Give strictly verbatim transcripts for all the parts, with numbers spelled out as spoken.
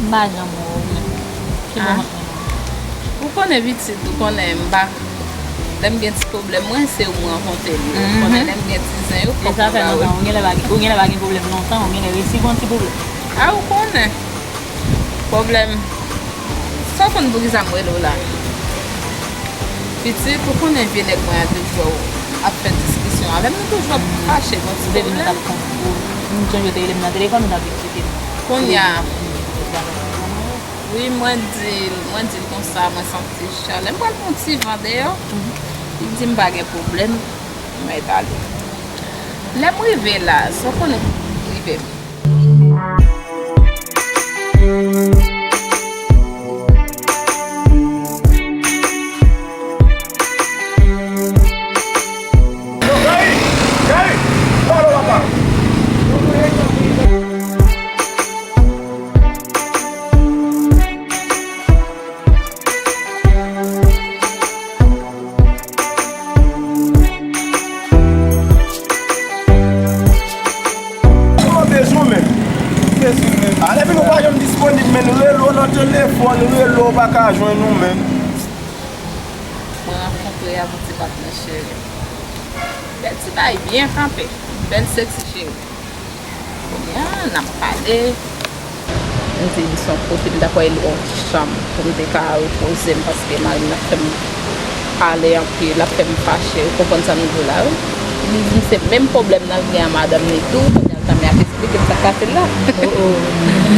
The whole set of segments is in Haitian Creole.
M pa janm wè w menm. Ki moman? Ou konnen pitit, ou konnen m pa. Lè m gen ti pwoblèm, mwen, se ou m rankontre li. Ou konnen lè m gen ti zen, yo fòk mwen ba yo. Ou genlè pa gen, ou genlè pa gen pwoblèm lontan, ou genlè resi gon ti pwoblèm. A, ou konnen. Pwoblèm. Sa w konn poukisa m rele w la? Pitit, ou konnen vye nèg mwen an toujou ap fè diskisyon avè m, nou toujou ap fache, gon ti pwoblèm. M sonje w te rele m nan telefòn, ou t ap eksplike m. Kounye a, wi, mwen di l, mwen di l konsa, mwen santi chalè. M pral pran ti van deyò. Li di m pa gen pwoblèm, m mèt ale. Lè m rive la, sa w konnen rive m. Kòman bezwen men? Bezwen men. A, depi nou pa janm disponib, men rele w nan telefòn, rele w pa ka jwenn ou men. Mwen rankontre avèk ti patnè cheri. Bèl ti bagay byen kanpe. Bèl seksi cheri. Kounye a, n ap pale. M di li se yon kote m ta pral lwe yon ti chanm pou m te ka repoze m, paske mari m ap fè m pale anpil, l ap fè m fache. Ou konprann sa m di w la, wi. Li di m se menm pwoblèm n ap gen a madanm li tou. Kounye a, l ta men ap eksplike m sa k pase l la. Oh, oh.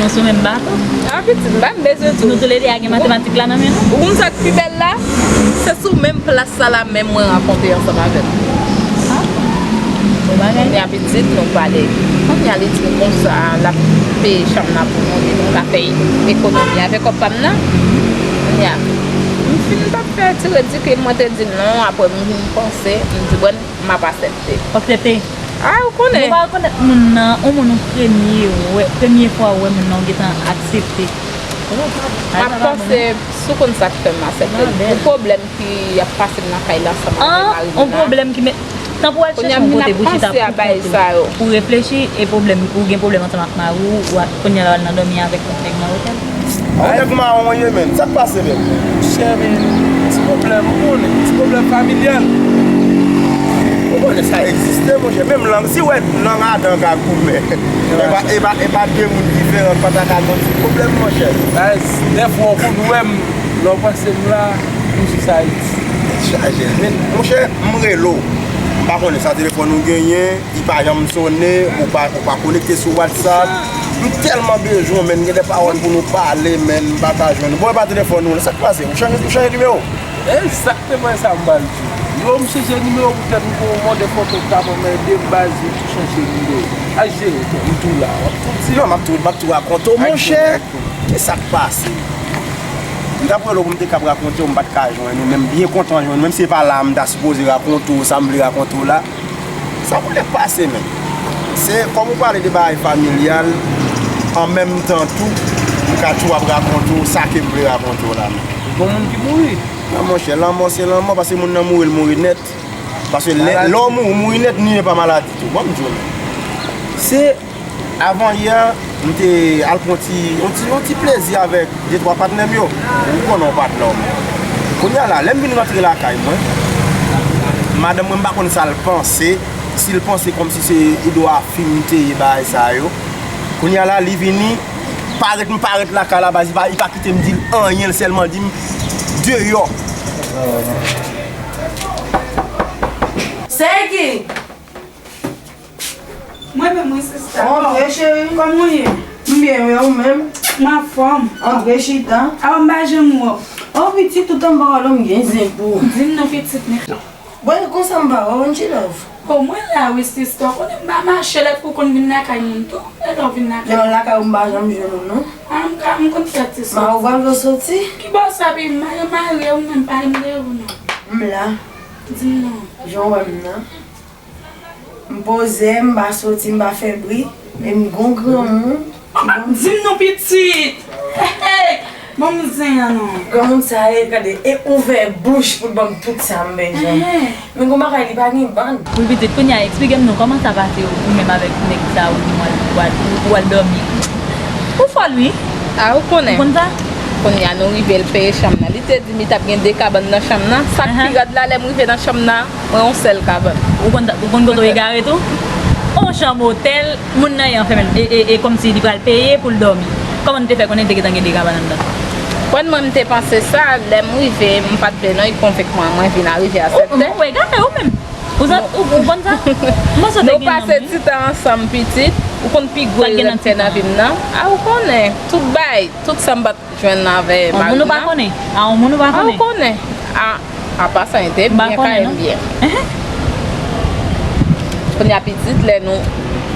Nou sou menm bato. A, pitit, m pa bezwen di w. Nou toulede a gen matematik la nan men nou. Ou konn sa k pi bèl la? Se sou menm plas sa la menm mwen rankontre ansanm avè l. Ah, bon bagay. Kounye a pitit nou pale. Kounye a li di m konsa, l ap peye chanm nan pou nou, li di m ka fè ekonomi avè kòb pa m nan. Kounye a, m fin pa fè ti redikil, mwen te di l non, apre m vin panse, m di, bon, m ap aksepte. Aksepte. A, ou konnen. Ou pa rekonèt moun nan, yon moun ou premye wè, premye fwa ou wè moun nan, ou gentan aksepte. M ap panse, si w konn sa k fè m aksepte l. Pou pwoblèm ki ap pase m lakay la ansanm avè mari m la. Yon pwoblèm ki met, tanpou w al chèche yon kote pou chita pou kont ou, pou reflechi, e pwoblèm, ou gen pwoblèm ansanm ak mari w, ou a, kounye a la w al nan dòmi avèk lòt nèg nan otèl. A, yon nèg mawon w ye, menn. Sa k pase, menn? Monchè, men, ti pwoblèm, ou konnen, ti pwoblèm familyal. Ou konnen sa egziste, monchè. Menm lang, si w wè lang Adan ka goumen, e pa, e pa, e pa de moun diferan, pa ta ka gen ti pwoblèm, monchè. Baz, dèfwa w konn wè m, lè w panse m la, m jis Ayiti. Tèt chaje. Men, monchè, m rele w. M pa konnen sa telefòn ou genyen, li pa janm sonnen, ou pa, ou pa konekte sou WhatsApp. M tèlman bezwen w, menn, gen de pawòl pou nou pale, menn, m pa ka jwenn ou. Bon, e pa telefòn ou, sa k pase? Ou chanje, ou chanje nimewo? Egzakteman sa m pral di w. Yo, m chanje nimewo poutèt m gon mòde foto k t ap anmède m, baz, m tou chanje nimewo. Al jere kò w, m tou la, w ap tou di. Non, m ap tou, m ap tou rakonte w, monchè. Ki sa k pase? M t ap rele w pou m te kab rakonte w, m pa t ka jwenn ou, men m byen kontan jwenn ou, menm si se pa la a m ta sipoze rakonte w sa m vle rakonte w la. Sa pou nèk pase, men. Se kòm ou pale de bagay familyal, an menm tan tou, m ka tou ap rakonte w sa ke m vle rakonte w la, men. Gon moun ki mouri? Non, monchè, lanmò se lanmò, paske moun nan mouri, l mouri nèt. Paske lè, lè w mouri, ou mouri nèt, ni e pa maladi tou. Bon, m di w, men. Se Avan yè, m te al pran ti, yon ti, yon ti plezi avèk de twa patnè m yo. Ou konnen yon patnè w. Kounye a la, lè m vin rantre lakay mwen, madanm mwen, m pa konn sa l panse, si l panse kòmsi se Edouard fi m te ye, bagay sa yo. Kounye a la, li vini, parèt, m parèt lakay la, baz, li pa, li pa kite m di l anyen, l sèlman di m, "Deyò." Seki! Mwen menm, wi, sista. Antre, cheri. Kòman w ye? M byen, wi, ou menm? M anfòm. Antre, chita. Awa, m pa janm wè w. O, pitit, tout anba w la, m gen zen pou ou. Di m non, pitit, men. Bon, e konsa m pa wè w, Angie Love? O, mwen la, wi, sista. Ou konnen m pa mache, lè pou konn vin lakay moun tou. E lè w vin lakay moun? Lè w lakay ou, m pa janm jwenn ou, non. A, m ka, m konn fè ti soti. Mari w pral fè w soti? Ki bò sa, pi, m marye, ou menm pa janm de ou, non. M la. Di m non. Jan w wè m nan. M poze, m pa soti, m pa fè bri, men m gon granmoun ki ban m. Di m non, pitit! Hey, hey! Ban m zen an non. Granmoun sa e, gade, e ouvè bouch pou l ban m tout sa m bezwen. Men gon bagay, li pa gen bann. Wi, pitit, kounye a, eksplike m non, kòman sa pase ou menm avèk nèg sa ou di w al, w al, w al dòmi? Ou fòl, wi. A, ou konnen. Ou konn sa? Kounye a nou rive, l peye chanm nan. Li te di m li t ap gen de kabann nan chanm nan. Sa k pi rèd la, lè m rive nan chanm nan, mwen yon sèl kabann. Ou konn, ou konn kote w egare tou? On chanm otèl, moun nan e anfèmen, e, e, e kòmsi li pral peye pou l dòmi. Kòman n te fè konnen te gentan gen de kabann anndan? Konn mwen, m te panse sa, lè m rive, m pa t vle non, li konvenk mwen, mwen vin arive a sèt tè. Ou egare ou menm? Ou sa, ou, ou konn sa? Mwen sa te gen nan men. Nou pase ti tan ansanm pitit, ou konn pi gwo erè m fè nan vi m nan. A, ou konnen, tout bay, tout sa m pa t jwenn avè mari m nan. On moun ou pa konnen? A, on moun ou pa konnen? A, ou konnen. A, apa sa, li te byen kare m byen. Kounye a pitit, lè nou,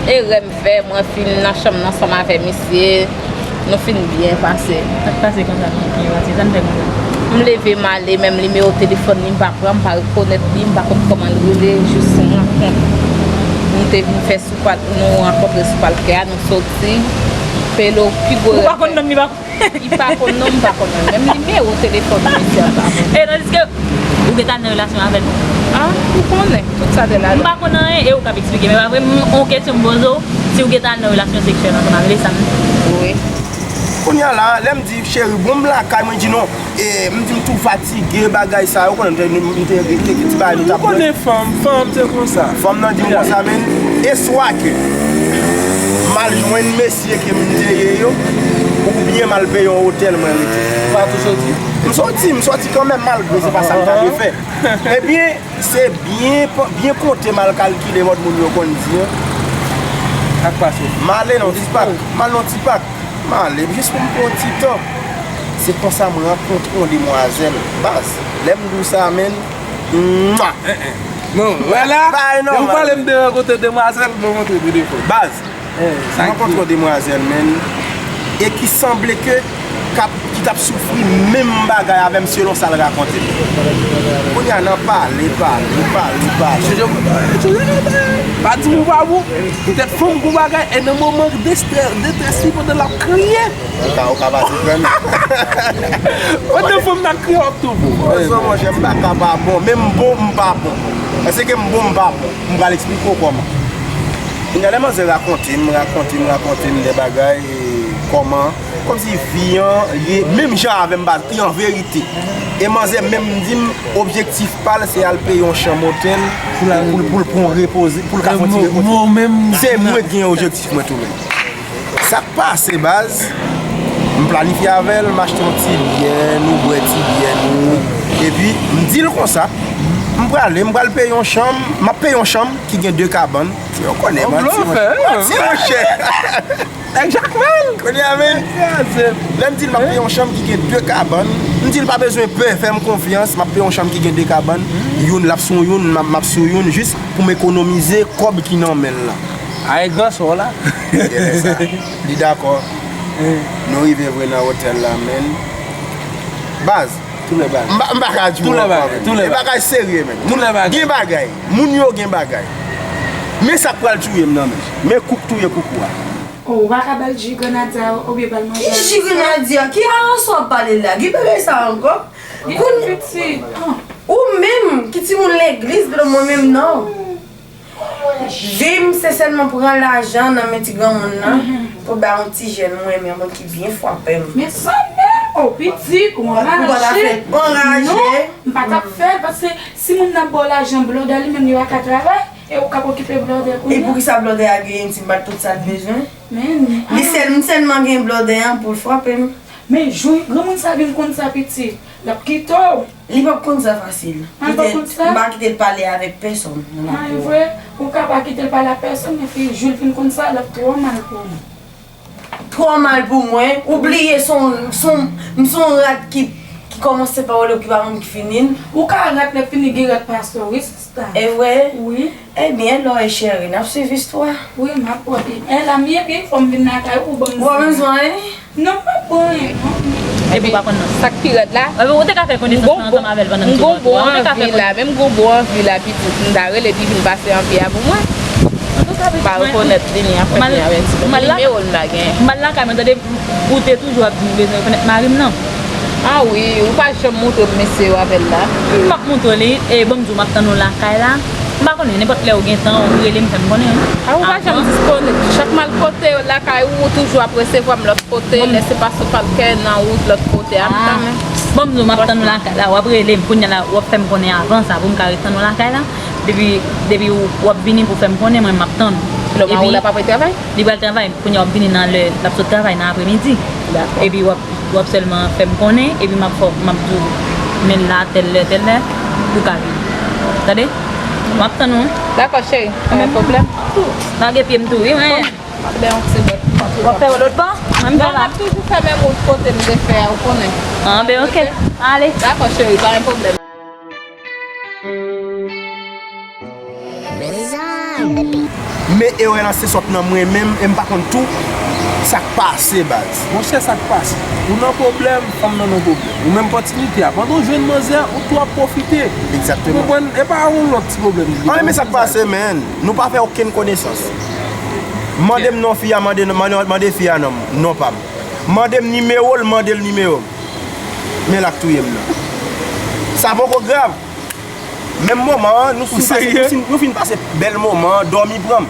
erè m fè, mwen fin nan chanm nan ansanm avè misye, nou fin byen pase. Sa k pase konsa, pitit, sa n fè konsa? M leve m ale, menm nimewo telefòn li m pa pran, m pa rekonèt li, m pa konn kòman l rele, jis yon rankont. Nou te vin fè sou pal, nou rankontre sou palkè a, nou soti. Pelo, pi gwo erè. Ou pa konn nonm li pa konn? Li pa konn non, m pa konn non. Menm nimewo telefòn misye a m pa konn. E tandiske ou gentan nan relasyon avè l. A, ou konnen, tout sa te ladan. M pa konn anyen, e ou k ap eksplike. Men pa vre, m, on kesyon m poze w, si ou gentan nan relasyon seksyèl ansanm avè l, e sa m di. Wi. Kounye a la, lè m di, cheri, bon, m lakay, mwen di non. E, m di m tou fatige, bagay sa yo, konnen m te, m te gen kèk ti bagay nou t ap jwenn. Ou konnen fanm, fanm se konsa. Fanm nan di m konsa, men, e swa ke m al jwenn mesye ke m te ye yo, oubyen m al peye yon otèl, mwen rete. Ou pa tou soti? M soti, m soti kanmenm, malgre se pa sa m ta dwe fè. Ebyen, se byen, byen konte, mal kalkile, mòd moun yo konn di an. Sa k pase? M ale nan ti pak, m al nan ti pak. M ale, jis pou m pran yon ti tan. Se konsa m rankontre yon demwazèl. Baz, lè m di w sa, menn, mwa! Bon, wè la, lè w pale m de rankontre demwazèl, m rankontre de defo. Baz, m rankontre yon demwazèl, menn, e ki sanble ke k ap, ki t ap soufri menm bagay avè m selon sa l rakonte m. Kounye a, nan pale, pale, pale, pale. Pa di m ou pa bon. Poutèt fanm gon bagay, e nan moman destrè-, detrès li, pandan l ap kriye. Ou ka, ou ka pa konprann. Pandan fanm nan kriye, w ap tou bon. Monchè, m pa ka pa bon. Men m bon, m pa bon. Èske m bon, m pa bon? M pral eksplike w kòman. Kounye a, lè manzè rakonte m, rakonte m, rakonte m de bagay, e kòman, kòmsi vi an ye menm jan avè m, baz, e an verite. E manzè menm di m, objektif pa l, se al peye yon chanm otèl pou l, pou l, pou l pran yon repoze, pou l ka fè yon ti repoze. Se mwen ki gen objektif mwen tou menm. Sa k pase, baz? M planifye avè l, m achte yon ti byè, nou bwè ti byè nou. Epi, m di l konsa, m prale, m pral peye yon chanm, m ap peye yon chanm ki gen de kabann. Yo konnen, manti, manti, monchè. Nèg Jakmèl! Kounye a, men, lè m di l m ap peye yon chanm ki gen de kabann, m di l pa bezwen pè, fè m konfyans, m ap peye yon chanm ki gen de kabann, youn l ap sou youn, m ap, m ap sou youn, jis pou m ekonomize kòb ki nan men l lan. Ay, gran sa w la. Li dakò. Nou rive vre nan otèl la, menn. Baz, m pa, m pa ka di w ankò, menn. E bagay serye, menn. Moun gen bagay. Moun yo gen bagay. Men sa k pral touye m nan, menn. Men kou k touye koukou a. Oh, ou pa ka ba l ji grenadya oubyen ba l manje avèk sa? Ji grenadya? Ki raran sa w ap pale la? Ki bagay sa ankò? Kounye a, ou menm ki timoun legliz, blo mwen menm non. Vi m se sèlman pran lajan nan men ti granmoun nan pou bay yon ti jèn mwen renmen mwen ki byen frape m. Men sa menm, oh pitit, ou anraje. Ou pa ta fè anraje. Non, m pa t ap fè l, paske si moun nan ba w lajan blòdè li menm li pa ka travay, e ou k ap okipe blòdè kounye a. E poukisa blòdè a gen ti bat tout sa l bezwen? Men, li sèl, m sèlman gen blòdè an pou l frape m. Men jou granmoun sa vin konn sa pitit, l ap kite w. Li p ap konn sa fasil. Ah, li p ap konn sa? M pa kite l pale avèk pèsonn nan lakou an. Ah, e vre? Ou ka pa kite l pale ak pèsonn, men fi, jou l fin konn sa, l ap twò mal pou ou. Twò mal pou mwen? Ou bliye se yon, se yon, m se yon rat ki, ki kòmanse pawòl yo ki pa konn ki fini l. Ou ka rat lè fini gen rat pastè, wi, sista. E vre? Wi. Ebyen, lò e cheri, n ap swiv istwa. Wi, m ap wè. E la m ye, pi fò m vin lakay ou pou ban m. Ou pa bezwen anyen? Non, m pa pran anyen, non. Epi ou pa konn non. Sa k pi rèd la, epi ou te ka fè konesans ansanm avè l pandan m sou pòt ou a. Ou te ka fè konesans. M gon bon anvi la, menm gon bon anvi la, pitit. M ta rele epi vin pase anvi a pou mwen. Antouka, pitit, pa rekonèt li, ni ap fè ni avè ti. Nimewo l m pa gen. M al lakay mwen, tande, ou te toujou ap di m bezwen rekonèt mari m nan. Ah wi, ou pa janm montre m mesye yo avè l la. M ap montre li, e ban m di w, m ap tann ou lakay la. M pa konnen, nenpòt lè ou gen tan, ou rele m, fè m konnen. Ah, ou pa janm disponib. Chak m al Kote yo lakay ou, ou toujou ap resevwa m lòt kote, lè se pa sou Falkè, nan wout lòt kote a, m tanmen. Bon, m di w, m ap tann ou lakay la, w ap rele m, kounye a la, w ap fè m konnen avan sa, pou m ka ret tann ou lakay la. Depi, depi w, w ap vini pou fè m konnen, mwen, m ap tann ou. Lè w ap travay? Li pral travay, kounye a w ap vini nan lè l ap sot travay nan apremidi. Dakò. Epi w ap, w ap sèlman fè m konnen, epi m ap fè w, m ap di w, men la, tèl lè, tèl lè, pou w ka vini. Tande? M ap tann ou. Dakò, cheri. Pa gen pwoblèm. Lage pye m tou, wi, mwen. M ap bay yon ti lòt. W ap fè yon lòt bò? Mwen, m fè la. Non, m ap toujou fè menm wout kote m te fè a, ou konnen. Ah, ben, ok. Ale. Dakò, cheri, pa gen pwoblèm. Men erè lan se sot nan mwen menm, e m pa konn tou sa k pase, baz. Monchè, sa k pase? Ou nan pwoblèm, fanm nan nan pwoblèm. Ou menm kontinite a. Pandan w jwenn manzè, ou tou ap pwofite. Egzakteman. Ou konprann? E pa yon lòt ti pwoblèm. Ah, men sa k pase, man. Nou pa fè okenn konesans. Mande m non fi a, mande, mande, mande fi a non, non pa m. Mande m nimewo l, mande l nimewo m. Men l ap touye m nan. Sa poko grav. Menm moman an, nou fin pase, nou fin, nou fin pase bèl moman an, dòmi pran m.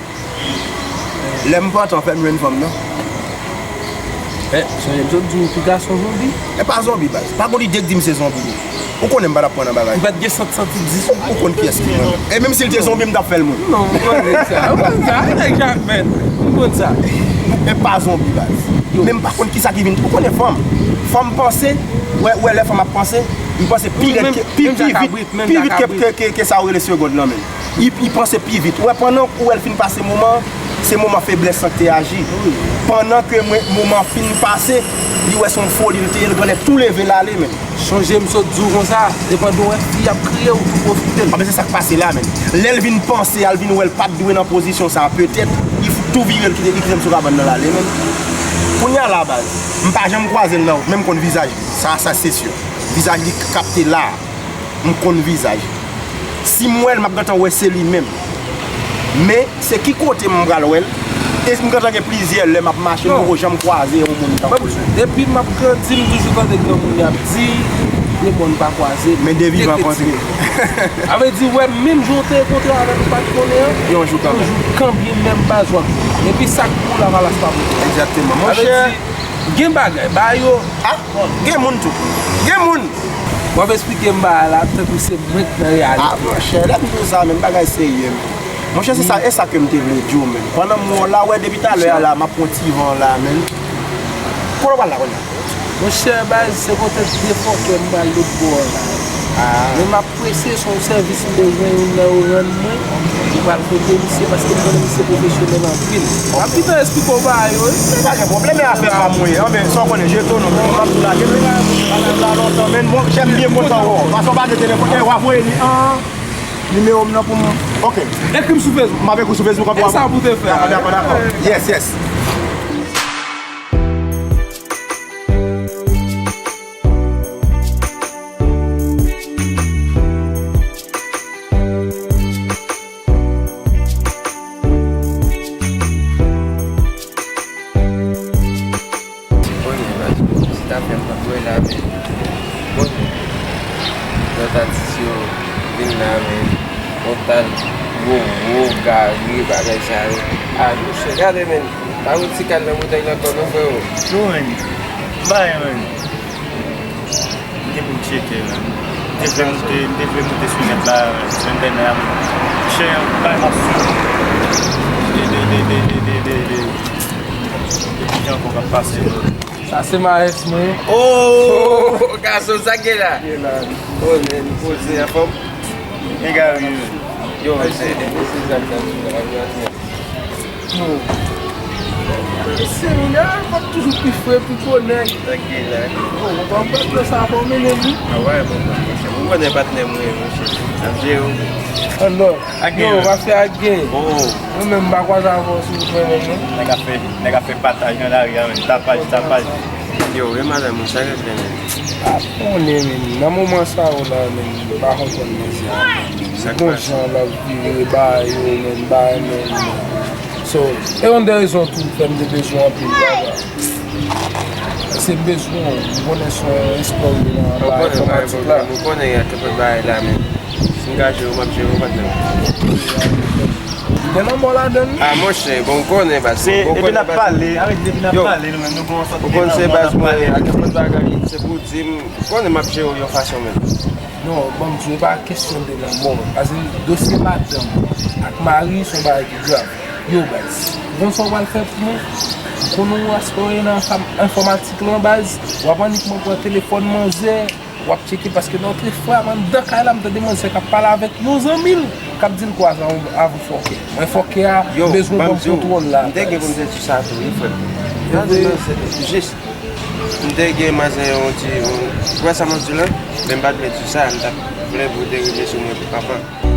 Lè m pran tan fè m jwenn fanm nan. Eh, sonje m sot di w, piga se yon zonbi. E pa zonbi, baz. Pa gon lide k di m se zonbi, non. Ou konnen m pa t ap pran nan bagay. Ou pa t gen sant santi di sou ou. Ou konn kiyès ki mwen. E menm si l te zonbi, m t ap fè l moun. Non, m konnen sa. M konn sa. Nèg Jakmèl. M konn sa. E pa zonbi, baz. Men m pa konn kisa ki vin. Ou konnen fanm. Fanm panse, wè, wè lè fanm ap panse, li panse pi rèd ke, pi, pi vit, pi vit ke, ke, ke, ke sa yo rele segond lan menm. Li, li panse pi vit. Ou wè, pandan ou wè l fin pase moman an, se moman feblès lan k te aji. Pandan ke mwen, moman an fin pase, li wè se yon foli l te ye, l genlè tou leve l ale, men. Sonje m sot di w konsa, depandan w wè fi ap kriye, ou tou pwofite l. Anben, se sa k pase la, men. Lè l vin panse a, l vin wè l pa t dwe nan pozisyon sa a, petèt, li tou vire l kite, li kite m sou kabann nan l ale, men. Kounye a la, baz, m pa janm kwaze l nan wout, men m konn vizaj li. Sa, sa se si. Vizaj li k ap te la. M konn vizaj li. Si m wè l, m ap gentan wè se li menm. Men, se ki kote m pral wè l? E m gentan gen plizyè lè m ap mache, m poko janm kwaze yon moun tankou l. Depi m ap grandi, m toujou tande granmoun y ap di, de bòn pa kwaze, men de vivan kontre. Sa vle di, wè, menm jan w te kontre avè l, ou pa t konnen an, yon jou kanmenm, kanbyen menm baz w ap jwenn. Epi sa k pou lavalas pa pou. Egzakteman. Monchè, gen bagay, ba yo. Ah, gen moun tou. Gen moun. W ap esplike m bagay la tankou se mwen k nan reyalite. Ah, monchè, lè m di w sa, men bagay serye, men. Monchè, se sa, e sa ke m te vle di w, men. Pandan m wè w la, wè, depi talè a la, m ap pran ti van la, men. Kote w pral la, kounye a? Monchè, baz, se kote defòkè m pral lòt bò a la. Ah. Men m ap prese, se yon sèvis m bezwen, youn nan yo rann mwen. M pral kote misye, paske m konnen misye pwofesyonèl anpil. M ap pito esplike w bagay yo, wi. Pa gen pwoblèm, e afè pa m wi. Anben, sa w konnen, jeton non, m ap tou lage, men. Paske m la lontan, men, monchè, m byen kontan wè w. Paske w pa gen telefòn, e w a voye li an nimewo m nan pou m. Ok. Ekri m sou Facebook. M ap ekri w sou Facebook anpil. E sa pou te fè. Dakò, dakò, dakò. Yes, yes. Ti konnen, baz, pitit afè m nan dwe la, men. Konnen. Lòt atis yo vin la, men. Total, gwo, gwo, gare, bagay sa yo. A, monchè, gade, men. Pa yon ti kal nan bouton nan kò nou, freo. Yo, men. Bay, men. M te pou m tcheke, men. M te vle moute, m te vle moute sou nèt la, sou entènèt la, men chè, bay m ap swiv. De, de, de. Epi jan ankò k ap pase. Sa se Maes mwen. Oh, gason, sa gen la? Gen la. Oh, men, poze anfòm. Ega wi, men. Yo, se, se zak la, men. Yo. Mesye, moun yo, fòk toujou pi fre, pi gwo nèg. Tranquille, hein. Bon, mwen pa konprann sa fò mennen li. Ah ouais, bon, bon, monchè. Ou konnen patnè mwen, monchè. N ap jere w. Alò, yo, mafya gen. Oh. Mwen menm, m pa kwaze avè w sou mwen menm, non. Nèg ap fè, nèg ap fè pataj nan lari a, men. Tapaj, tapaj. Yo, e madanm mwen, sa k ap fè, men? Pa konnen, men. Nan moman sa yo la, men, m pa konprann mesye a. Sa k pase? Gon jan l ap vire ba yo, men, ba yo, men. So, e youn dè rezon tou fè m te bezwen anpil bagay. Se bezwen, m konnen se yon espò w ye nan bagay enfòmatik la. Ou konnen y a tout bagay la, men si m ka jere w, m ap jere w, patnè. Gen lanmò ladan l. Ah, monchè, bon, ou konnen, baz. Se, bon, ou epi konnen, n ap baz. Pale, arete, depi n ap pale, nou menm, nou gon sòt de lanmò n ap pale. Ou konn se baz mwen, a tout lòt bagay, se pou di m, ou konnen m ap jere w yon fason menm. Non, ban m di w, e pa kesyon de lanmò. Paske dosye madanm ak mari se yon bagay ki grav. Yo, baz, ou konn sa w pral fè pou mwen? Ou konnen w aswè w nan enfòm-, enfòmatik lan, baz, w ap annik mwen pran telefòn manzè, w ap tcheke, paske nan antre frè m anndan kay la, m tande manzè k ap pale avèk yon zanmi l, k ap di l kwaze avè yon fòkè. Mwen fòkè a, yo, bezwen ban m pran di w, kontwòl la, m te gen pou m te di sa tou, wi, frè m. Gade manzè, jis, m te gen manzè yon ti, yon, ou wè sa m ap di w la? Men m pa t vle di w sa, m t ap vle pou w te remèsye mwen anvan.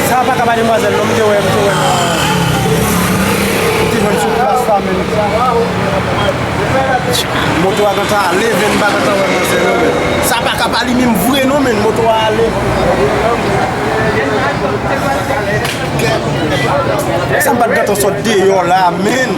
Sa pa ka pa demwazèl non, m te wè, m te wè nan, m te jwenn sou plas la, men moto a gentan ale, men m pa gentan wè manzè non, men sa pa ka pa li menm vre non, men moto a ale. Sa m pa t gentan sot deyò la, men.